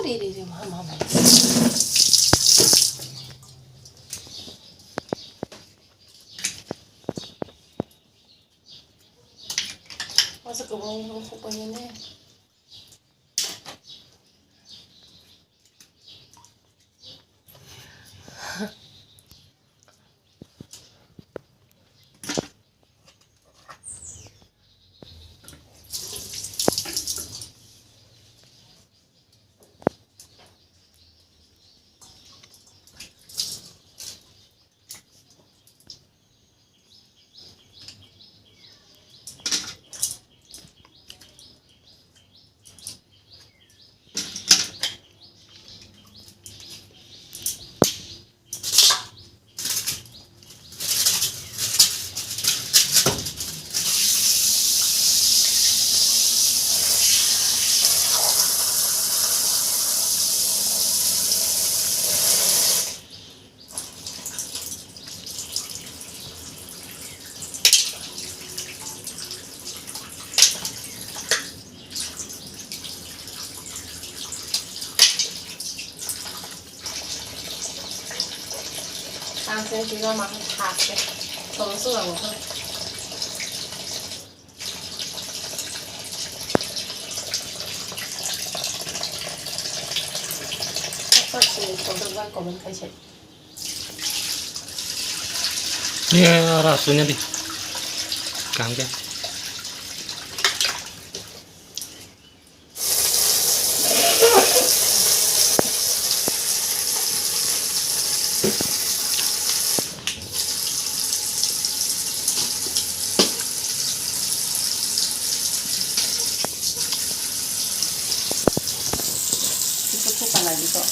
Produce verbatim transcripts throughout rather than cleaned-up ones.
Ri, ri, ri, ham, ham, ham. Masa kwbangma hukbaiyane. Ang sini juga makan khas ya. Kalau suka makan. Apa sih? Kalau suka komen kasih. Ni ora sunya di. Kangke. Ito po pala dito.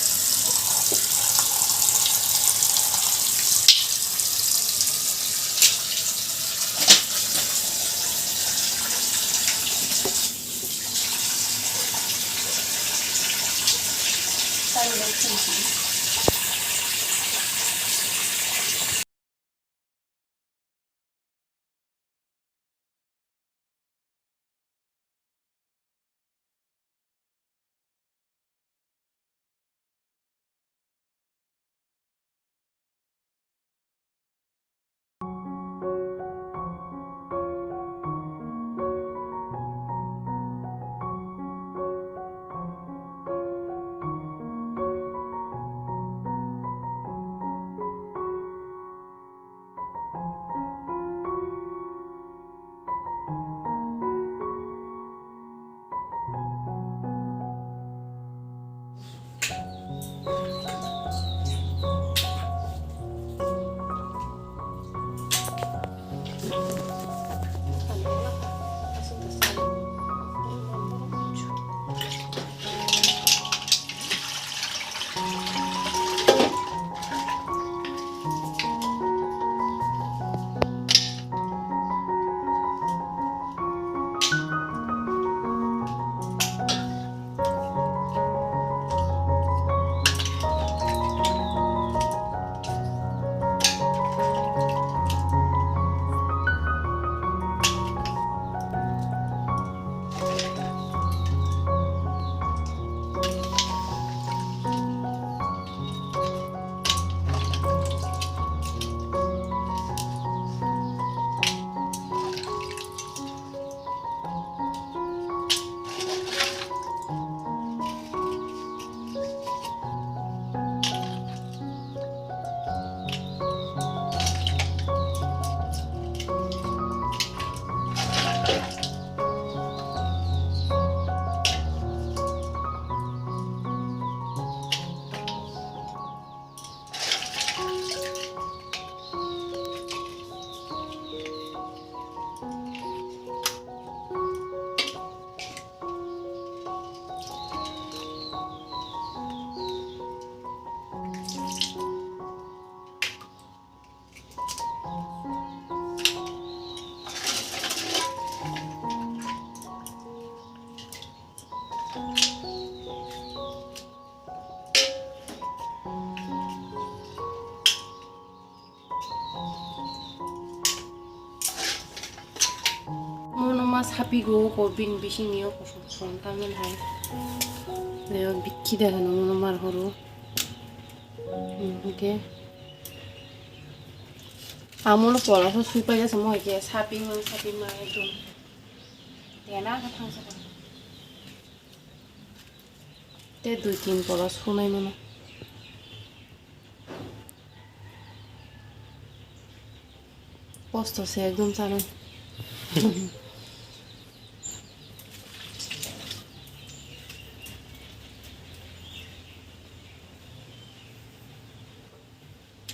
Mono ma sapigo ko bini bisingni o kusuk song tangnani hai. Leo bikhi de hano mono mar horo. Hmm, oke. Amono pola so sui paja samo ke saping mang saping mang ekdom. Tena ka thang sa. Te dui tin pola sunai mono. Kosto se ekdom chana.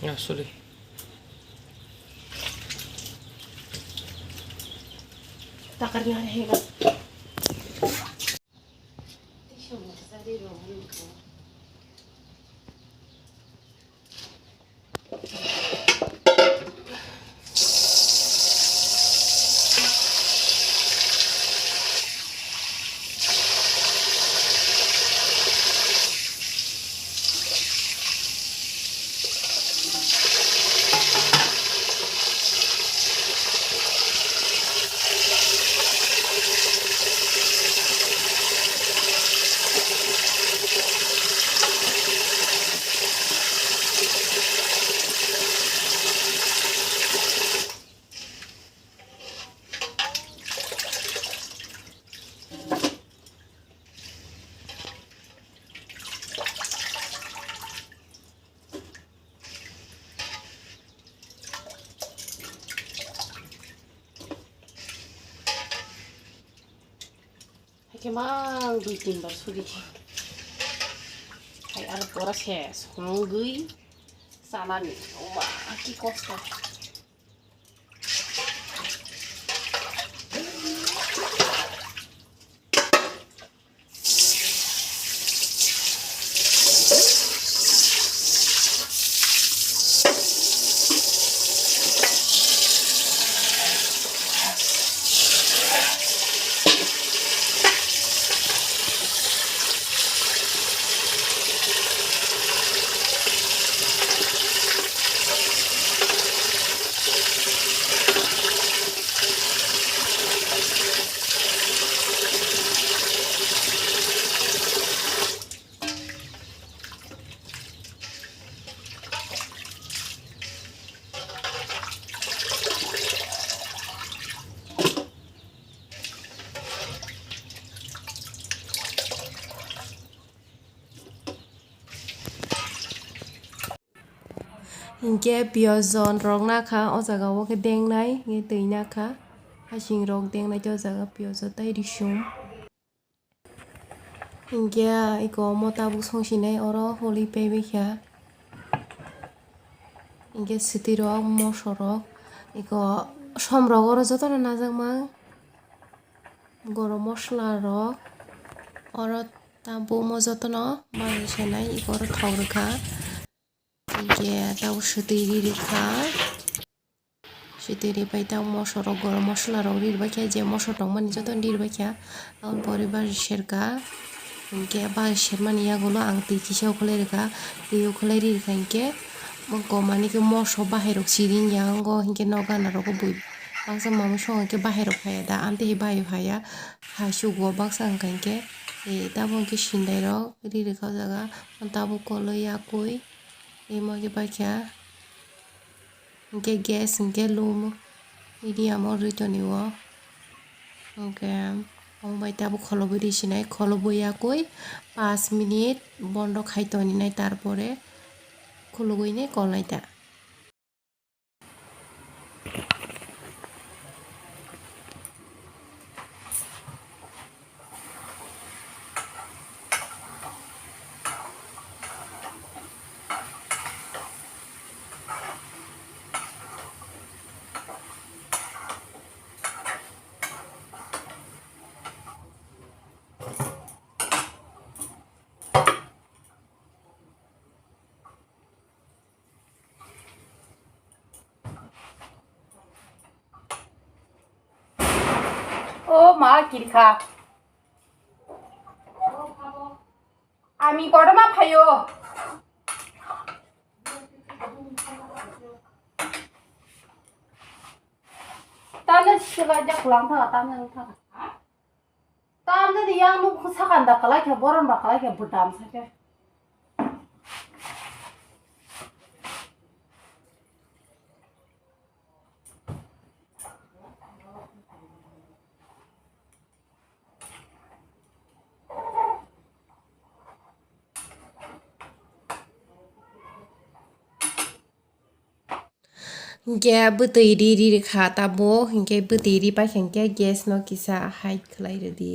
Ah, sorry. Takar ni hari hega. Haikhe mang dui tin bar suri. Hai aro pora se songwi chanani. Oma, ki kosto. Hinkhe piyaj rok nakha o jaga o khe dengnai, hinkhe twi nakha, hasing rok dengnai tei o jaga piyaj tei risum. Hinkhe eko omo tabuk songsinai oro holi paibaikha. Hinkhe swtwi rok, moso rok, eko som rok oro jotono najakma. Gorom mosola rok oro tabuk omo jotono bagwi sanai, eko oro thok rwkha. Hinkhe tabuk swtwi ri rwkha. Swtwi ripai tabuk moso rok, gorom mosola rok ri rwbaikha, je moso tongmani jotono ri rwbaikha. Aboni pore bagwi serkha, hinkhe bagwi sermani yagulo ang twi kisa ukhulai rwkha. Twi ukhulai ri rwkha hinkhe, mokko mani khe moso bahai rok chiri wngya wngo, hinkhe nok gana rogo bui baksa mamung songwi khe bahai rok phaiya da, amtwi hai bahai phaiya, hai sugo baksa wngkha hinkhe. Tabuk hinkhe sindai rok ri rwkha o jaga, tabuk koloi yakui. Imo khe paikha, hinkhe gas hinkhe low medium o rwi toni o. Hinkhe omo bai tabuk kholobwi ri sinai, kholobwi yakui pash minute bondo khai toni nai, tarpore khulugwi nai kolnai ta. O ma, kirkha. Ami kotorma phaio. Tamo sila jak lang tha, tamo lang tha. Tam de yang nuk sakanda kalai khe boron ba kalai khe budam sake. Hinkhe bwtwi ri ri kha tabuk, hinkhe bwtwi ri paikha hinkhe gas no kisa hide khlai rwdi.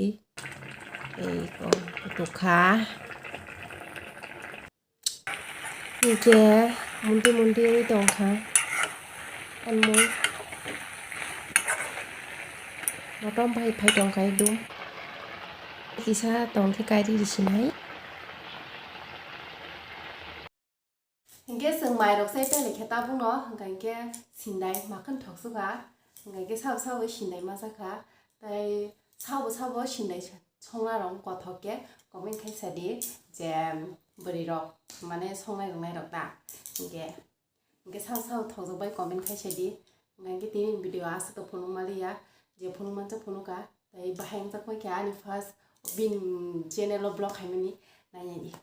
Ei ko kutuk kha. Hinkhe mundi mundi wngwi tongkha. Anmung motom bai phai tongkha ekdum. Kisa tongkhe kairi risinai. Hinkhe chwng mairok chai pele khe tabukno, hwnkha hinkhe sindai makhon thoksuka, hwnkha hinkhe sabo sabo sindai majakha, tei sabo sabo sindai songnarok kothok khe comment khai sadi je bwrwirok mane songnai rwngnairok da, hinkhe, hinkhe sabo sabo thokjak bai comment khai sadi, hwnkha hinkhe tini video aswk phunukma liya, je phunukma phunukha. Tei bahai wngjakma khe ani first bini channel o vlog khaimani nainani.